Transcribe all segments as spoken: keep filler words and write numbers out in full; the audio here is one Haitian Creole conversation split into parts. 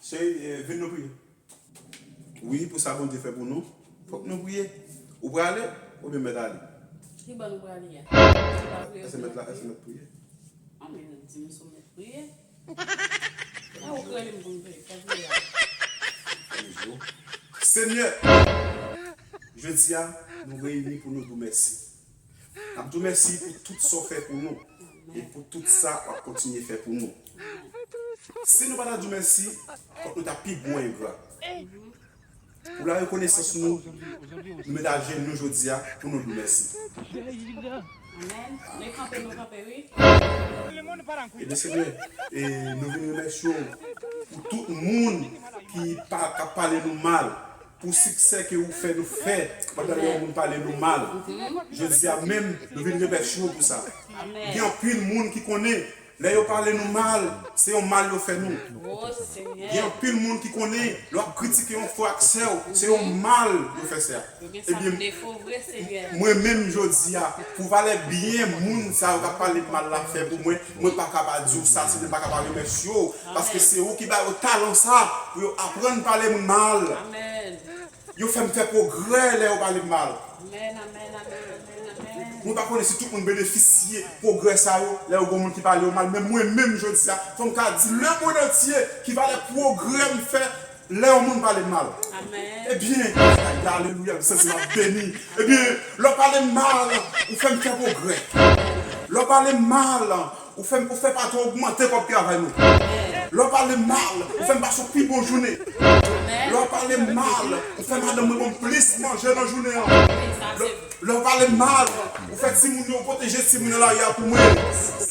Cheri, eh, vin nou priye. Wi, pou sa Bondye fè pou nou, fòk nou priye. Ou prale, oubyen mèt ale? Ki bò nou prale a? Se pa priye. Èske mèt la, èske mèt priye? A, men di m sou mèt priye. A, ou k rele m pou m priye. Fè priye a. Senyè, jodi a, nou reyini pou nou di w mèsi. N ap di w mèsi pou tout sa w fè pou nou e pou tout sa w ap kontinye fè pou nou. Si nou pa ta di w mèsi, fòk nou ta pi gwo engra. Pou larekonesans nou, nou met ajenou jodi a pou nou di w mèsi. Amèn. Men kanpe, nou kanpe, wi. Ebyen, Senyè, e nou vin remèsye w pou tout moun ki pa, k ap pale nou mal, pou siksè ke ou fè nou fè pandan lè yon moun pale nou mal. Jodi a menm, nou vin remèsye w pou sa. Gen anpil moun ki konnen, lè yo pale nou mal, se yon mal yo fè nou. Gen anpil moun ki konnen, lè w ap kritike yon frè ak sè w, se yon mal yo fè sè a. Ebyen, mwen menm jodi a, pou valè byen moun sa yo k ap pale m mal la fè pou mwen, mwen pa ka pa di w sa, Senyè, m pa ka pa remèsye w, paske se ou ki ba yo talan sa pou yo aprann pale m mal. Yo fè m fè pwogrè lè yo pale m mal. Mwen pa konnen si tout moun benefisye pwogrè sa yo lè yo gen moun ki pale yo mal, men mwen menm jodi a, fò m ka di lemonn antye ki valè pwogrè m fè lè yon moun pale m mal. Ebyen, alelouya, m santi m ap beni. Ebyen, lè w pale m mal, ou fè m fè pwogrè. Lè w pale m mal, ou fè m, ou fè patwon ogmante kòb travay mwen. Lè w pale m mal, ou fè m pase yon pi bon jounen. Lè w pale m mal, ou fè madanm mwen ban m plis manje nan jounen an. Lè, lè w pale m mal, ou fè timoun yo pwoteje timoun nan lari a pou mwen.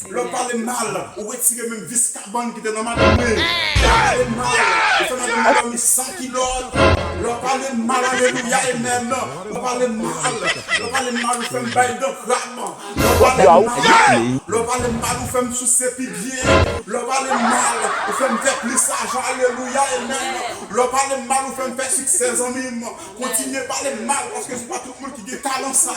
Lè w pale m mal, ou retire menm vis kabann ki te nan madanm mwen. Lè w pale m mal, ou fè madanm mwen dòmi san kilòt. Lè w pale m mal, alelouya, amen. Lè w pale m mal, lè w pale m mal, ou fè m bay dan krab. Lè w pale m mal, lè w pale m mal, ou fè m souse pi byen. Lè w pale m mal, ou fè m fè plis lajan. Alelouya, amen. Lè w pale m mal, ou fè m fè siksè, zanmi m. Kontinye pale m mal, paske se pa tout moun ki gen talan sa.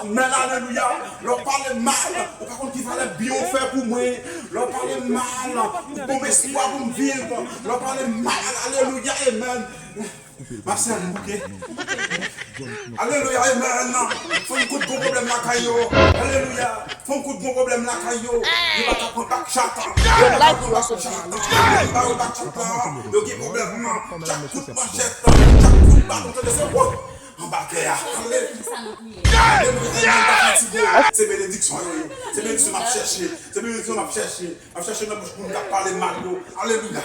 Amen, alelouya. Lè w pale m mal, ou pa konn ki valè byen w fè pou mwen. Lè w pale m mal, ou ban m espwa pou m viv. Lè w pale m mal, alelouya, amen. M ap sèvi w, oke? Alelouya, amen. Fò m kout gwo pwoblèm lakay yo. Alelouya. Fò m kout gwo pwoblèm lakay yo. Yo pa ka pran bak chat. Yo pa ka pran bak chat. Yo pa yo bak chat la. Yo gen pwoblèm. Chak kout manchèt, chak kout baton, tande se woup! Anba tè a. Alelouya, amen. M pa fatige. Se benediksyon yo ye. Se benediksyon m ap chèche. Se benediksyon m ap chèche. M ap chèche nan bouch moun k ap pale mal yo. Alelouya.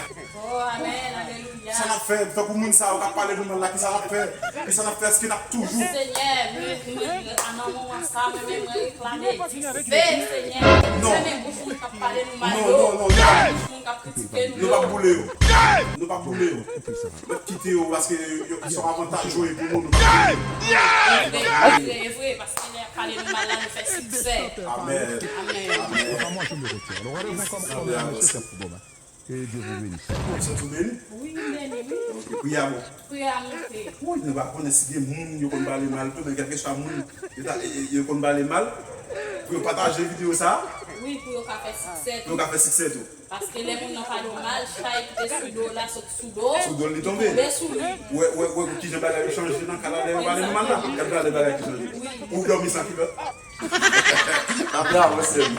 Sa n ap fè, tankou moun sa yo k ap pale nou mal la, kisa n ap fè? Kisa n ap fè? Èske n ap toujou. Senyè, mwen, mwen, nan moman sa, mwen menm, mwen reklame dife, Senyè. Fèmen bouch moun k ap pale nou mal yo. Fèmen bouch moun k ap kritike nou yo. Nou p ap boule yo. Nou p ap boule yo. Nou p ap kite yo, paske yo, se yon avantaj yo ye pou nou. Nou p ap boule yo. E vre, e vre, e vre, paske lè y ap pale nou mal la, nou fè siksè. Amen. Amen. Amen. Amen. Amen. Ou santi w beni? Wi, m beni, wi. Ok, priyè a bon. Priyè a monte. Wi, nou pa konnen si gen moun yo konn pale mal tou, men kèlkeswa moun yo ta, yo konn pale mal, pou yo pataje videyo sa a. Wi, pou yo ka fè siksè tou. Pou yo ka fè siksè tou. Paske lè moun nan pale w mal, chay ki te sou do w la sot sou do w, li tonbe sou li. Ou wè, ou wè, ou wè kijan bagay yo chanje nan ka la lè yo pale nou mal la? Gade la lè bagay ki chanje. Wi. Ou dòmi san kilòt. Apre avan sèl.